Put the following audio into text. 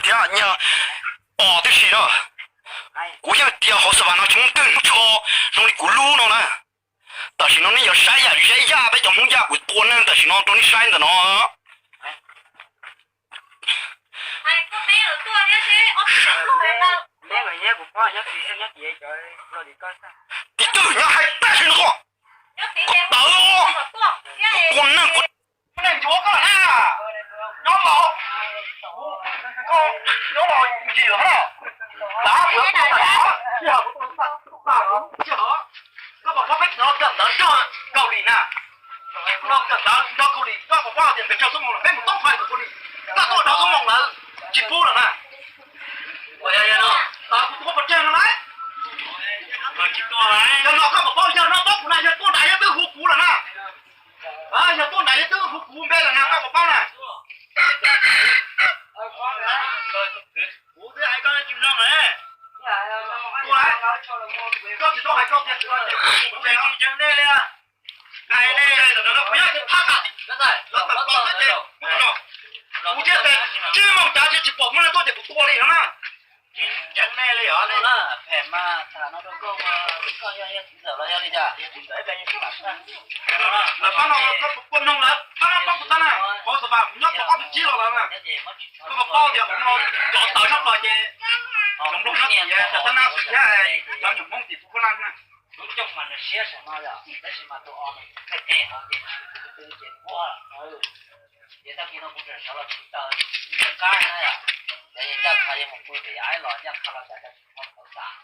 thiab nyiaj os tib si na. Kuv yeej tias hauv xav vas no tsis muaj twg nrho zoo li kuv lub no na. Tam sim no nej yuav saib yam zeb yaj peb cov Hmoob Yaj kuv tua neeg tam sim no rau nej saib ntawm no. Tim twg nyob hais tag sim no, tawv os, tua neeg kuv neeg ncuav koj na, nyob laus, nyob laus ntsim lawm, lav, koj pom koj peb no kawm ntawv nrog Kaus Lim na, no kawm ntawv nrog Kaus Lim, koj pom koj tias pes tsawg xuab moos lawm, peb mus toob hais ntawm Kaus Lim, koj tuaj rau xuab moos lawm tsis pub lawm na. Kuv tua pov tseg no lauj, yog no koj pom paub, yog no paub kuv na, yog tuaj nrad yog twb hu kuv lawm na. Yog tuaj nrad yog twb hu kuv npe lawm na, koj pom paub na. Kuv twb hais koj tsis mloog lawm. Tua lawm, koj tsis tau hais koj tias tua, kuv tsis ntseeg nej li. Hais nej, kuv nyob ces thab kam, los tawm plaws xwb ces, kuv thiaj tias tsib moos cav tsis pom muaj neeg tuaj ces kuv tua li no na. Tsis ntseeg nej li os. Phem mas tham no rau koj, koj yog yog txiv ntxawm los yog li cas? Yog txiv ntxawm ib pliag yeej tsis mam. Lawv pab no koj puas mloog lawm, pab no pab kuv tag na, hauv xav vas kuv nyob tau ob tug tsib los lawm na. Koj puas paub tias hauv no cov tawv tshaj plaws ces cov Nplog nyob tim Xas Thab Nab Xwm thiab cov nyuam Hmoob tim Fuv Khuab Laj na. Lub cooj mas nws siab saum no yom, tab sis mas tus os nws qe qe hauv ces tw ces puag. Ces tag kis no kuv tseem sawv los tsis taw, tsis nco qab na yom. Ces yog ncaj qha yog mus pw ces yog aib los ncaj qha los cas cas tsis tau tawv tas.